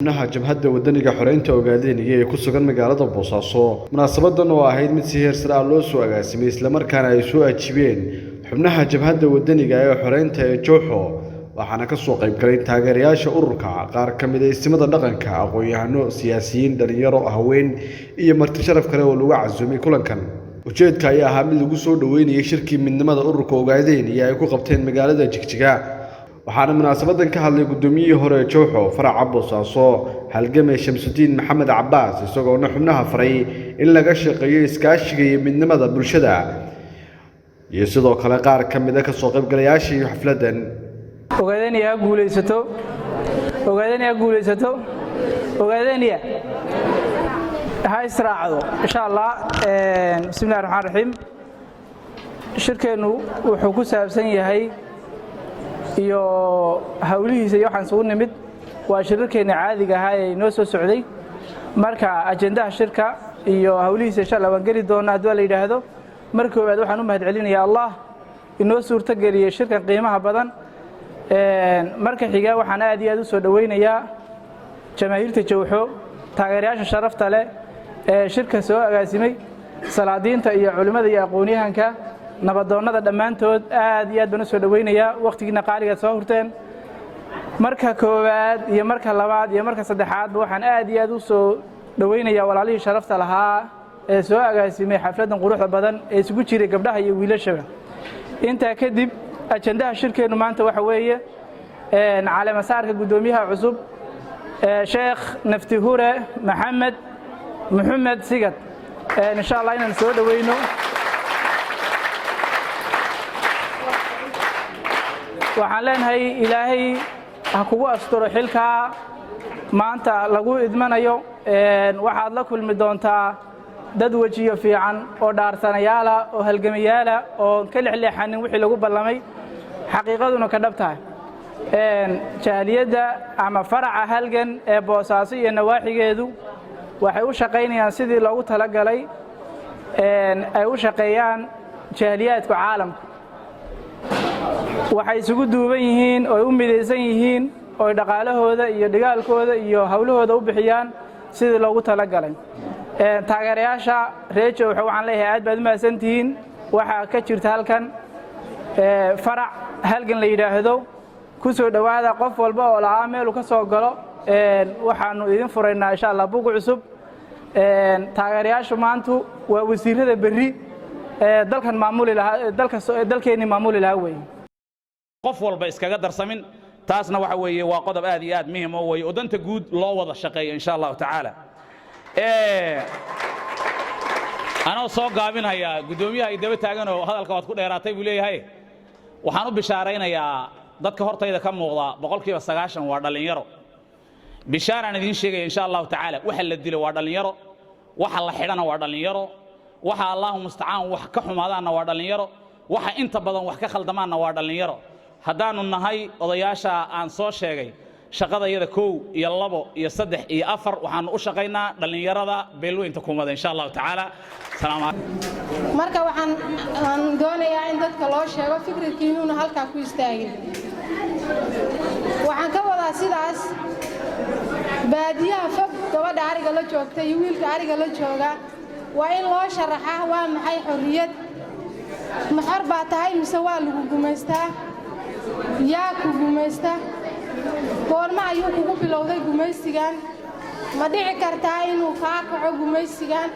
Xubnaha Jabhadda Wadaniga Xoreynta Ogaadeenaya ee ku sugan magaalada Boosaaso. Munaasabadan oo ahayd mid si heer sare ah loo soo agaasimay, islamarkaana ay soo ajiibeen xubnaha Jabhadda Wadaniga ee Xoreynta ee Jowxo, waxaana ka soo qayb galay taageerayaasha ururka, qaar ka mid ah ismada dhaqanka, aqoon-yahano, siyaasiyiin, dhalinyaro, haween iyo marti sharaf kale oo lagu casuumay kulankan. Ujeedka ayaa ahaa mid lagu soo dhoweynayay shirkii midnimada ururka Ogaadeenaya ay ku qabteen magaalada Jigjiga. Waxaana munaasabadan ka hadlay guddoomiyihii hore ee Jowxo faraca Boosaaso, halgame Shamsudiin Maxamed Cabaas, isagoona xubnaha faray in laga shaqeeyo iskaashiga iyo midnimada bulshada, iyo sidoo kale qaar ka mid ah kasoo qaybgalayaashii xafladan. Ogaadeniya ha guulaysato! Ogaadeniya ha guulaysato! Ogaadeniya ha israacdo, insha Allah. Bismillahi raxmaan raxiim. Shirkeennu wuxuu ku saabsan yahay iyo hawlihiisa iyo waxaan isugu nimid waa shirarkeenna caadiga ahaa ee inoo soo socday. Marka ajendaha shirka iyo hawlihiisa, insha Allah, waan geli doonaa haddii la yidhaahdo. Marka koowaad waxaan u mahad celinayaa Allah inoo suurto geliyey shirkan qiimaha badan. Marka xiga waxaan aad iyo aad u soo dhoweynayaa jamaahiirta Jawxo, taageerayaasha sharafta leh ee shirka soo agaasimay, salaadiinta iyo culimmada iyo aqoon-yahanka, nabadoonnada, dhammaantood aad iyo aad baan u soo dhoweynayaa. Wakhtigiina qaaligaad soo hurteen. Marka koowaad iyo marka labaad iyo marka saddexaadba waxaan aad iyo aad u soo dhoweynayaa walaalihii sharafta lahaa ee soo agaasimay xafladdan quruxda badan ee isugu jiray gabdhaha iyo wiilashaba. Intaa kadib, ajandaha shirkeennu maanta waxa weeye caleemasaarka guddoomiyaha cusub, Sheekh Naftihure Maxamed Maxamed Sigad, insha Allah inaan soo dhoweyno. Waxaan leenahay Ilaahay ha kugu asturo xilkaa maanta lagu idmanayo. Waxaad la kulmi doontaa dad wejiyo fiican oo dhaarsanayaala oo halgamayaala oo ka lexleexanin wixii lagu ballamay, xaqiiqaduna ka dhab tahay. Jaaliyadda ama faraca halgan ee Boosaaso iyo nawaaxigeedu waxay u shaqaynayaan sidii loogu talagalay ay u shaqeeyaan jaaliyaadku caalamka. Waxay isugu duuban yihiin ooy u midaysan yihiin ooy dhaqaalahooda iyo dhigaalkooda iyo hawlahooda u bixiyaan sidii loogu talagalay. Taageerayaasha reer Jowxo waxaan leeyahay aad baad u mahadsantihiin. Waxaa ka jirta halkan farac halgan la yidhaahdo. Ku soo dhowaada. Qof walba oo la'aa meeluu ka soo galo, waxaanu idin furaynaa, insha Allah, bug cusub. Taageerayaashu maantu waa wasiirada berri dalkan maamuli lahaa, dalka dalkeennii maamuli lahaa weeye. Qof walba iskaga darsamin, taasna waxa weeye waa qodob aad iyo aad muhim oo weeye oo danta guud loo wada shaqeeyo, insha Allahu tacaala. Anoo soo gaabinhayaa, guddoomiyaha ay daba taaganoo hadalka waad ku dheeraatay buu leeyahay. Waxaan u bishaaraynayaa dadka hortayda ka muuqda, 90% waa dhallinyaro. Bishaaraan idiin sheegaya, insha Allahu tacaala: waxa la dilo waa dhallinyaro, waxa la xidhana waa dhallinyaro, waxa Allahu mustacaan wax ka xumaadaanna waa dhallinyaro, waxa inta badan wax ka khaldamaanna waa dhallinyaro. Haddaannu nahay odayaasha aan soo sheegay, shaqadayada kow iyo labo iyo saddex iyo afar waxaannu u shaqaynaa dhallinyarada beelweynta kumada, insha Allahu tacaala. Marka waxaan aan doonayaa in dadka loo sheego fikirkiinuuna halkaa ku istaagin. Waxaan ka wadaa sidaas: baadiyaha fog gabadha ariga la joogta iyo wiilka ariga la jooga waa in loo sharaxaa waa maxay xorriyad. Ma xor baa tahay mise waa lagu gumaystaa? Yaa ku gumaysta? Goorma ayuu kugu bilowday gumaysigan? Ma dhici kartaa inuu kaa kaco gumaysigan?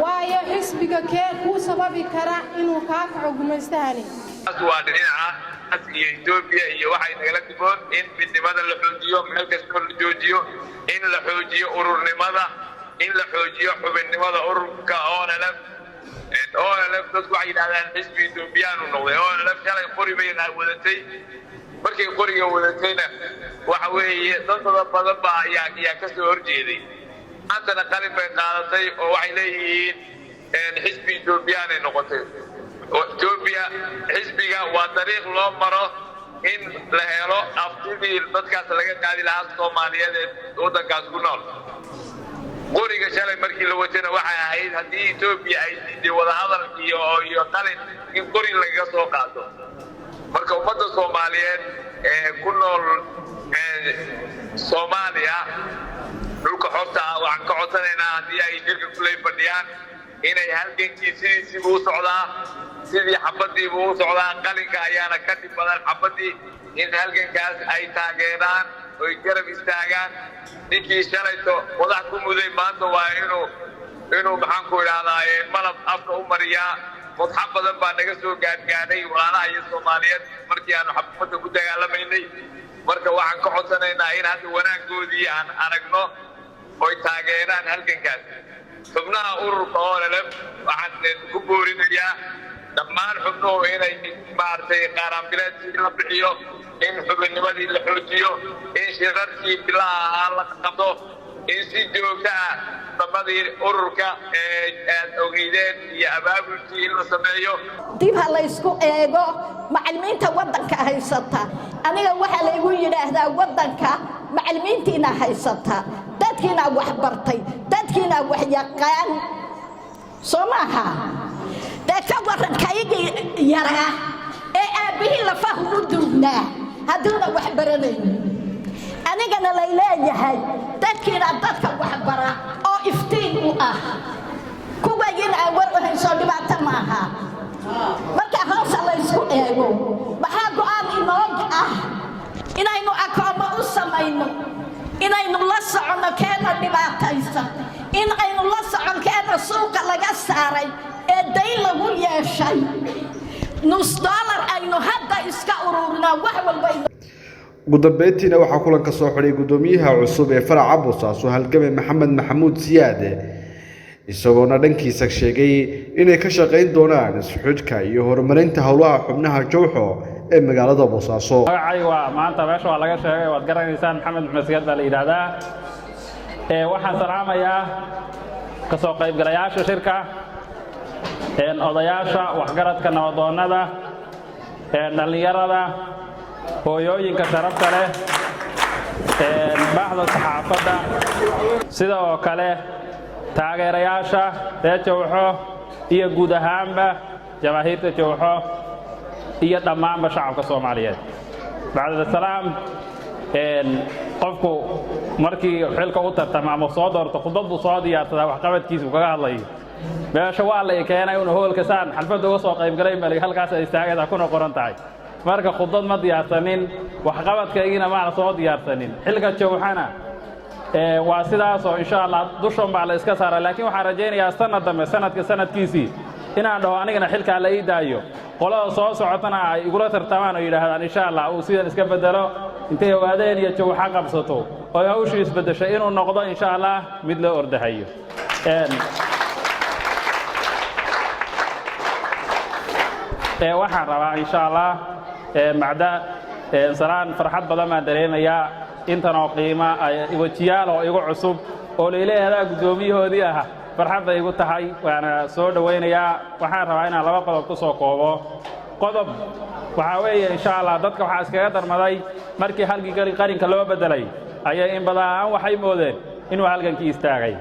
Waayo xisbiga kee kuu sababi kara inuu kaa kaco gumaystahani? Waa dhinaca iyo Etoobiya iyo waxay nagala diboon in midnimada la xoojiyo, meel kastoo la joojiyo, in la xoojiyo ururnimada, in la xoojiyo xubinnimada ururka ONLF. ONLF dadku waxay yidhahdaan xisbi Etoobiyaanu noqday. ONLF shalay qori bay wadatay. Markay qoriga wadatayna, waxa weeye dad badan badan baa ayaa ka soo horjeeday. Maantana qalin bay qaadatay oo waxay leeyihiin xisbi Etoobiyaanay noqotay. Etoobiya xisbiga waa dariiq loo maro in la helo aftidii dadkaas laga qaadi lahaa Soomaaliyeed ee waddankaas ku nool. Qoriga shalay markii la watayna waxay ahayd haddii Etoobiya ay diiday wadahadal iyo qalin, in qori lagaga soo qaato. Marka ummadda Soomaaliyeed ee ku nool Soomaaliya dhulka xorta ah waxaan ka codsanaynaa haddii ay shirka kuley fadhiyaan inay halgankii sidiisiibuu u socdaa, sidii xabaddiibuu u socdaa, qalinka ayaana ka dhib badan xabaddii, in halgankaas ay taageeraan oy garab istaagaan. Ninkii shalayto madax ku muday maanta waa inuu maxaanku idhaahdaa malab afka u mariyaa. Mudxa badan baa naga soo gaadgaadhay walaalaha iyo Soomaaliyeed markii aanu xabadda ku dagaalamaynay. Marka waxaan ka codsanaynaa in hadda wanaaggoodii aan aragno oy taageeraan halgankaas. Xubnaha ururka ONLF waxaan ku boorinayaa dhammaan xubnuhu inay maaragtay qaaraanbileedkii la bixiyo, in xubinnimadii la xoojiyo, in shirarkii bilaha ahaa la qabto, in si joogto ah damadii ururka ee aad ogeydeen iyo abaabulkii in la sameeyo. Dib ha laysku eego macallimiinta waddanka haysata. Aniga waxaa laygu yidhaahdaa waddanka macallimiintiina haysata, dadkiinaa wax bartay, dadkiinaa wax yaqaan, soo maaha? Dee ka warran kaygii yaraa ee aabbihii lafahu u duugnaa hadduuna wax baranayn, anigana lay leeyahay dadkiina dadka waxbara oo iftiin u ah, kuwaygina aan war u haysoo dhibaato maaha. Marka hoosa laysku eego, maxaa go'aan inoog ah? Inaynu akoommo u samayno, inaynu la soconno keena dhibaataysan, in aynu la socon keena suuqa laga saaray ee dayn lagu yeeshay, nus dollar aynu hadda iska ururinaa wax walba. Ugu dambeyntiina waxaa kulanka soo xidhay guddoomiyaha cusub ee faraca Boosaaso, halgame Maxamed Maxamuud Siyaade, isagoona dhankiisa sheegay inay ka shaqayn doonaan isxidhka iyo horumarinta howlaha xubnaha Jowxo ee magaalada Boosaaso. Magacay waa maanta meesha waa laga sheegay, waad garanaysaan, Maxamed Maxmed Siyaad baa la yidhaahdaa. Waxaan salaamayaa kasoo qaybgalayaasha shirka, odayaasha, waxgaradka, nabadoonnada, dhallinyarada, hooyooyinka sharafta leh, bahda saxaafadda, sida oo kale taageerayaasha reer Jowxo iyo guud ahaanba jamaahiirta Jowxo iyo dhammaanba shacabka Soomaaliyeed. Bacdasalaam, qofku markii xilka u tartama ama soo doorto, khudbad buu soo diyaarsadaa waxqabadkiisu kaga hadlayo. Meesha waa la i keenay un hoolka saan xalfadda uga soo qaybgalay malik halkaas ay istaagaysaa kuna qoran tahay. Marka khudbad ma diyaarsanin, waxqabadkaygina maana soo diyaarsanin. Xilka Jowxana waa sidaasoo insha Allah dushan baa la iska saara, laakiin waxaan rajaynayaa sanad dambe, sanadka sanadkiisii, inaan dhaho anigana xilkaa la ii daayo, qolada soo socotana ay igula tartamaan oo yidhaahdaan insha Allah uu sidan iska bedelo, intay Ogaadeen iyo Jowxa qabsato oo hawshii isbeddeshay inuu noqdo insha Allah mid loo ordahayo. Waxaan rabaa insha Allah macda salaan, farxad badan baan dareemayaa intan oo qiima wejiyaal oo igu cusub oo layleeyadaa guddoomiyahoodii ah, farxad bay igu tahay, waana soo dhowaynayaa. Waxaan rabaa inaan laba qodob ku soo koobo. Qodob waxaa weeye insha Allah dadka waxaa iskaga darmaday markii halgii qarinka loo beddelay ayay in badan waxay moodeen inuu halgankii istaagay.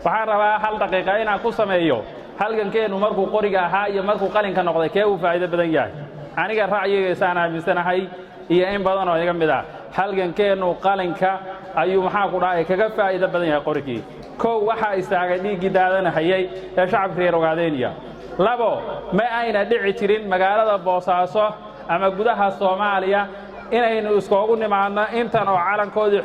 Waxaan rabaa hal daqiiqa inaan ku sameeyo halgankeennu markuu qoriga ahaa iyo markuu qalinka noqday kee uu faa'iido badan yahay. Aniga ra'yigaysaan aaminsanahay iyo in badan oo iga mid ah, halgankeennu qalinka ayuu maxaa ku dhahay kaga faa'iido badan yahay qorigii. Kow, waxaa istaagay dhiiggii daadanahayay ee shacabka reer Ogaadeeniya. Labo, ma ayna dhici jirin magaalada Boosaaso ama gudaha Soomaaliya inaynu iskoogu nimaadno intan oo calankoodii